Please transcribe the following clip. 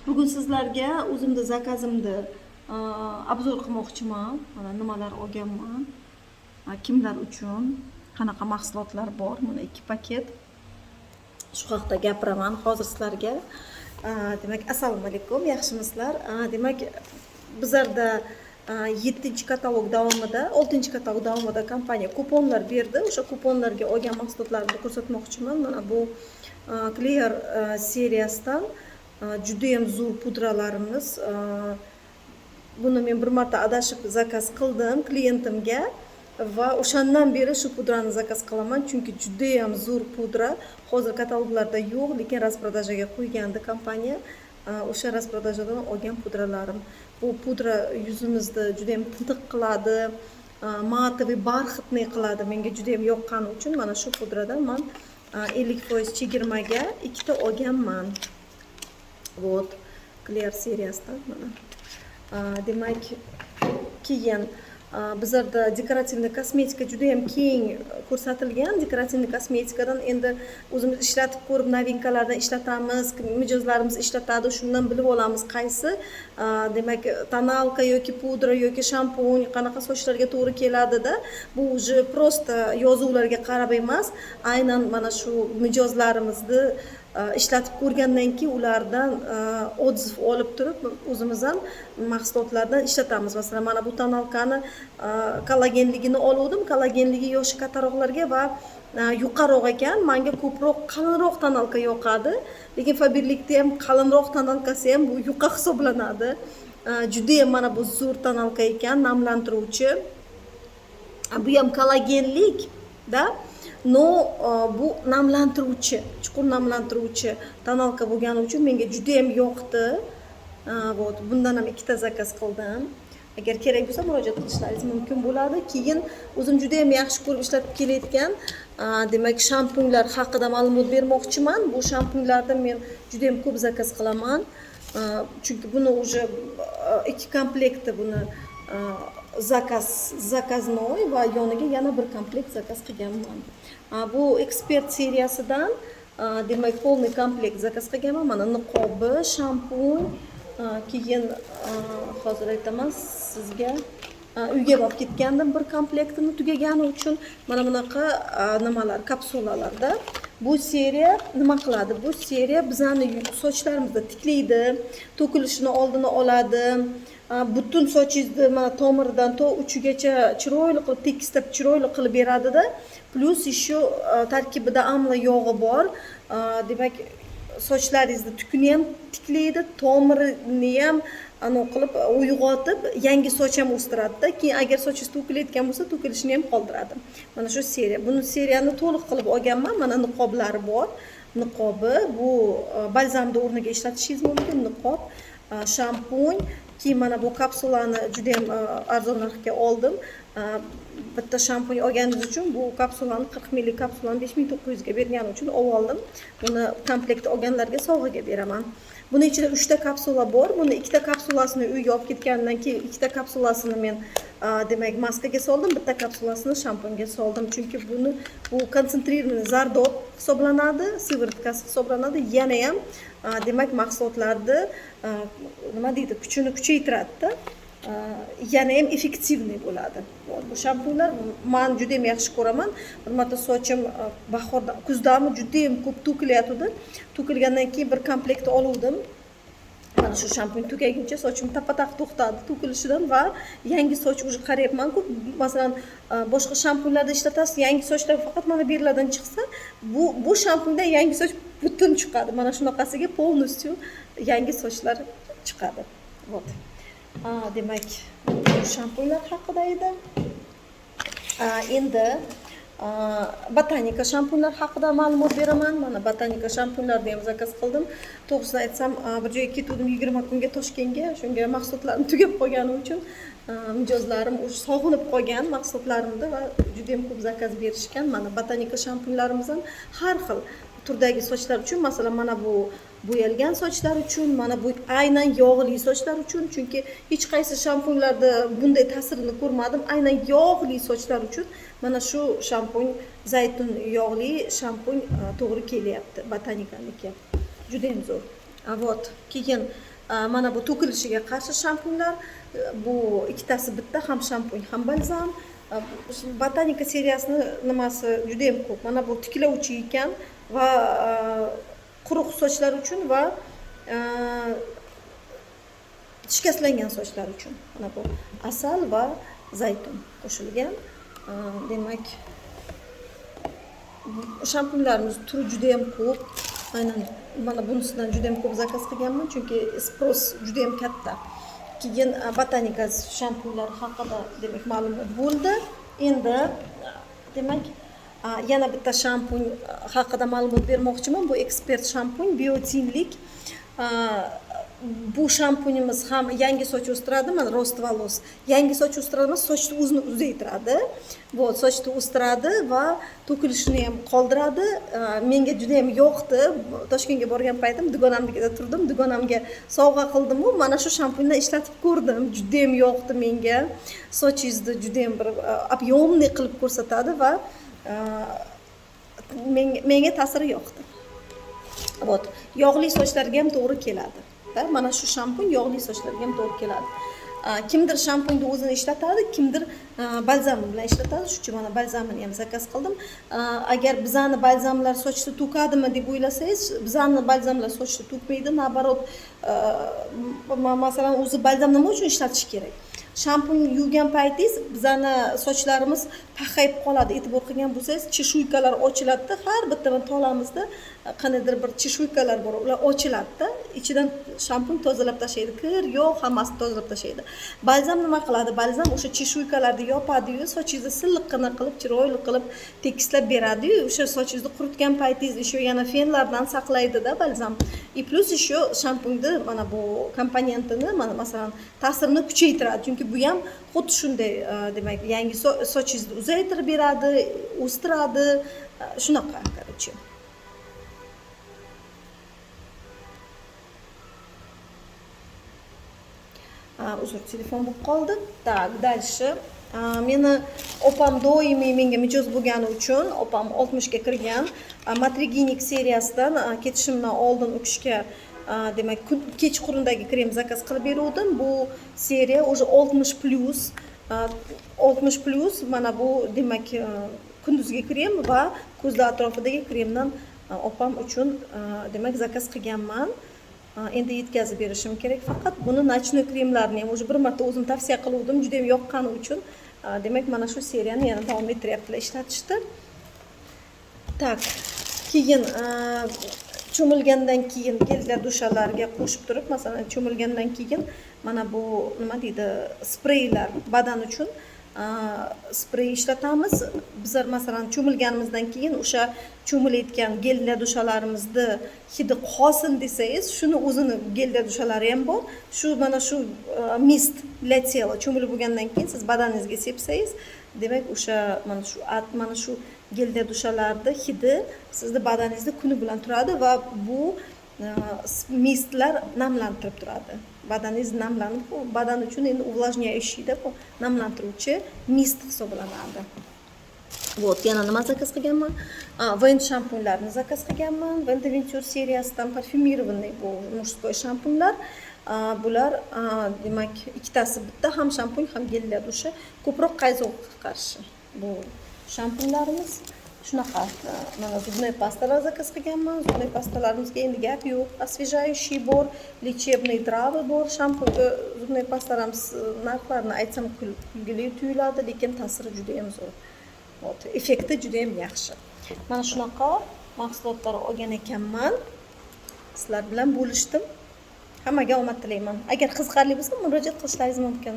Bugun sizlarga o'zimni zakazimni обзор qilmoqchiman. Mana nimalar olganman, kimlar uchun qanaqa mahsulotlar bor. Mana ikki paket. Shu haqda gapiraman hozir sizlarga. Demak, assalomu alaykum, yaxshimisizlar? Demak, bizlarda yettinchi katalog davomida, oltinchi katalog davomida kompaniya kuponlar berdi. O'sha kuponlarga olgan mahsulotlarimni ko'rsatmoqchiman. Mana bu Clear seriyasidan judayam zo'r pudralarimiz. Buni men bir marta adashib zakaz qildim klientimga va o'shandan beri shu pudrani zakaz qilaman, chunki judayam zo'r pudra. Hozir kataloglarda yo'q, lekin распродажа ga qo'ygandi kompaniya. O'sha распродажа dan olgan pudralarim. Bu pudra yuzimizni judayam tiniq qiladi, матовый, бархатный qiladi. Menga judayam yoqqani uchun mana shu pudradan man 50% chegirmaga ikkita olganman. Вот, Clear seriyasidan mana. Demak, keyin bizlarda декоративный kosmetika judayam keng ko'rsatilgan. Декоративный kosmetikadan endi o'zimiz ishlatib ko'rib, новинка lardan ishlatamiz, mijozlarimiz ishlatadi, shundan bilib olamiz qaysi demak, тоналка yoki pudra yoki shampun qanaqa sochlarga to'g'ri keladida. Bu уже просто yozuvlarga qarab emas, aynan mana shu mijozlarimizni ishlatib ko'rgandan keyin ulardan отзыв olib turib, o'zimiz ham mahsulotlardan ishlatamiz. Masalan, mana bu тоналка ni kollagenligini oluvdim. Kollagenligi yoshi kattaroqlarga va yuqaroq ekan. Manga ko'proq qalinroq тоналка yoqadi, lekin Faberlikda ham qalinroq тоналка si ham bu yuqa hisoblanadi. Judayam mana bu zo'r тоналка ekan, namlantiruvchi. Bu ham kollagenlik да, но bu namlantiruvchi, chuqur namlantiruvchi тоналка bo'lgani uchun menga judayam yoqdi. Вот, bundan ham ikkita zakaz qildim. Agar kerak bo'lsa, murojaat qilishlaringiz mumkin bo'ladi. Keyin o'zim judayam yaxshi ko'rib ishlatib kelayotgan demak, shampunlar haqida ma'lumot bermoqchiman. Bu shampunlarni men judayam ko'p zakaz qilaman, chunki buni уже ikki komplekti buni zakaz заказной va yoniga yana bir komplekt zakaz qilganman. Bu Ekspert seriyasidan demak, полный komplekt zakaz qilganman. Mana niqobi, shampun, keyin hozir aytaman sizga, uyga olib ketgandim bir komplektini tugagani uchun. Mana bunaqa nimalar, kapsulalarda. Bu seriya nima qiladi? Bu seriya bizani sochlarimizni tiklaydi, to'kilishini oldini oladi, butun sochingizni mana tomiridan to uchigacha chiroyli qilib tekislab, chiroyli qilib beradida. Плюс еще tarkibida amla yog'i bor. Demak, sochlaringizni tukini ham tiklaydi, tomirini ham anavi qilib uyg'otib, yangi soch ham o'stiradida. Keyin agar sochingiz to'kilayotgan bo'lsa, to'kilishini ham qoldiradi. Mana shu seriya, buni seriyani to'liq qilib olganman. Mana niqoblari bor. Niqobi bu balzamni o'rniga ishlatishingiz mumkin. Niqob, shampun, keyin mana bu kapsulani judayam arzon narxga oldim. Bitta shampun olganingiz uchun bu kapsulani, 40 millik kapsulani 5900 ga bergani uchun olib oldim. Buni komplekt olganlarga sovg'aga beraman. Buni ichida uchta kapsula bor. Buni ikkita kapsulasini uyga olib ketganimdan keyin ikkita kapsulasini men demak, maskaga soldim, bitta kapsulasini shampunga soldim, chunki buni bu концентрированный zardob hisoblanadi, сыворотка si hisoblanadi. Yanayam demak, mahsulotlarni nima deydi, kuchini kuchaytiradida, yana ham эффективный bo'ladi. Вот, bu shampunlar man judayam yaxshi ko'raman. Bir marta sochim bahorda, kuzdami, judayam ko'p to'kilayotgandi. To'kilgandan keyin bir komplekt oluvdim. Mana shu shampun tugaguncha sochim tappa taq to'xtadi to'kilishidan va yangi soch уже qarayapmanku. Masalan, boshqa shampunlarda ishlatasiz, yangi sochlar faqat mana bu yerlardan chiqsa, bu shampundan yangi soch butun chiqadi. Mana shunaqasiga полностью yangi sochlar chiqadi. Вот, demak, bu shampunlar haqida edi. Endi botanika shampunlar haqida ma'lumot beraman. Mana botanika shampunlarni ham zakaz qildim. To'g'risini aytsam, bir joyga ketgandim 20 kunga Toshkentga. Shunga mahsulotlarim tugab qolgani uchun mijozlarim уже sog'inib qolgan mahsulotlarimni va judayam ko'p zakaz berishgan. Mana botanika shampunlarimiz ham har xil turdagi sochlar uchun. Masalan, mana bu bo'yalgan sochlar uchun, mana bu aynan yog'li sochlar uchun, chunki hech qaysi shampunlarda bunday ta'sirini ko'rmadim. Aynan yog'li sochlar uchun mana shu shampun, zaytun yog'li shampun to'g'ri kelyapti. Botanikaniki judayam zo'r. Вот, keyin Mana bu to'kilishiga qarshi shampunlar. Bu ikkitasi bitta, ham shampun ham balzam. Botanika seriyasini nimasi juda ham ko'p. Mana bu tiklovchi ekan va quruq sochlar uchun va shikastlangan sochlar uchun. Mana bu asal va zaytun qo'shilgan. Demak, shampunlarimiz turi juda ham ko'p. Aynan mana bunisidan juda ham ko'p zakaz qilganman, chunki спрос juda ham katta. Keyin botanika shampunlari haqida demak ma'lumot bo'ldi. Endi demak yana bitta shampun haqida ma'lumot bermoqchiman. Bu ekspert shampun, biotinlik. Bu shampunimiz ham yangi soch o'stiradi, mana рост волос. Yangi soch o'stiradi emas, sochni o'zini uzaytiradi. Вот, sochni o'stiradi va to'kilishini ham qoldiradi. Menga juda ham yoqdi. Toshkentga borgan paytim dugonamnikida turdim, dugonamga sovg'a qildim-u, mana shu shampundan ishlatib ko'rdim. Juda ham yoqdi menga. Sochingizni juda ham bir объемный qilib ko'rsatadi va menga ta'siri yoqdi. Вот, yog'li sochlarga ham to'g'ri keladi. Mana shu shampun yog'li sochlarga ham to'g'ri keladi. Kimdir shampunni o'zini ishlatadi, kimdir balzam bilan ishlatadi. Shuning uchun mana balzamini ham zakaz qildim. Agar bizani balzamlar sochni to'kadimi deb o'ylasangiz, bizani balzamlar sochni to'kmaydi. Naоборот, masalan, o'zi balzam nima uchun ishlatish kerak? Shampun yuvgan paytingiz bizani sochlarimiz paxayib qoladi. E'tibor qilgan bo'lsangiz, чешуйка lar ochiladi-da, har bitta tolamizda qandaydir bir чешуйка lar bor, ular ochiladi-da, ichidan shampun tozalab tashlaydi, kir, yog' hammasini tozalab tashlaydi. Balzam nima qiladi? Balzam o'sha чешуйка larni yopadi-yu, sochingizni silliqqina qilib, chiroyli qilib tekislab beradi-yu, o'sha sochingizni quritgan paytingiz еще yana fenlardan saqlaydi-da balzam. И плюс еще shampunni mana bu komponentini, mana masalan, ta'sirini kuchaytiradi. Chunki bu ham xuddi shunday, demak, yangi sochingizni uzaytirib beradi, o'stiradi, shunaqa, короче. Uzr, telefon bo'lib qoldi. Так, дальше. Meni opam doimiy menga mijoz bo'lgani uchun, opam 60 ga kirgan, Matriginik seriyasidan ketishimdan oldin u kishiga demak kechqurundagi krem zakaz qilib beruvdim. Bu seriya уже 60+, 60+, mana bu demak kunduzgi krem va ko'zlar atrofidagi kremdan opam uchun demak zakaz qilganman. Endi yetkazib berishim kerak. Faqat buni ночной kremlarni ham уже bir marta o'zim tavsiya qiluvdim, juda ham yoqqani uchun. Demak, mana shu seriyani yana davom ettiryaptilar ishlatishni. Так, keyin cho'milgandan keyin гель для душа larga qo'shib turib, masalan, cho'milgandan keyin mana bu nima deydi, spreylar badan uchun sprey ishlatamiz. Bizlar masalan cho'milganimizdan keyin o'sha cho'milayotgan гель для душа larimizni hidi qolsin desangiz, shuni o'zini гель для душа lari ham bor. Shu mana shu mist для тела cho'milib bo'lgandan keyin siz badaningizga sepsangiz, demak o'sha mana shu гель для душа larni hidi sizni badaningizda kuni bilan turadi va bu mistlar namlantirib turadi. Badaningiz namlanib, bu badan uchun endi увлажняющий da, bu namlantiruvchi mist hisoblanadi. Вот, yana nima zakaz qilganman? Vent shampunlarni zakaz qilganman. Vent Venture seriyasidan парфюмированный bu мужской shampunlar. Bular demak ikkitasi bitta, ham shampun ham гель для душа, ko'proq qayzog'ga qarshi bu shampunlarimiz. Shunaqa mana зубной pastalar zakaz qilganman. Зубной pastalarimizga endi gap yo'q, освежающий bor, лечебный травы bor. Shampun, зубной pastalarimiz narxlarini aytsam kulgili tuyuladi, lekin ta'siri juda ham zo'r. Вот, effekti juda ham yaxshi. Mana shunaqa mahsulotlar olgan ekanman, sizlar bilan bo'lishdim. Hammaga omad tilayman. Agar qiziqarli bo'lsa, murojaat qilishlaringiz mumkin.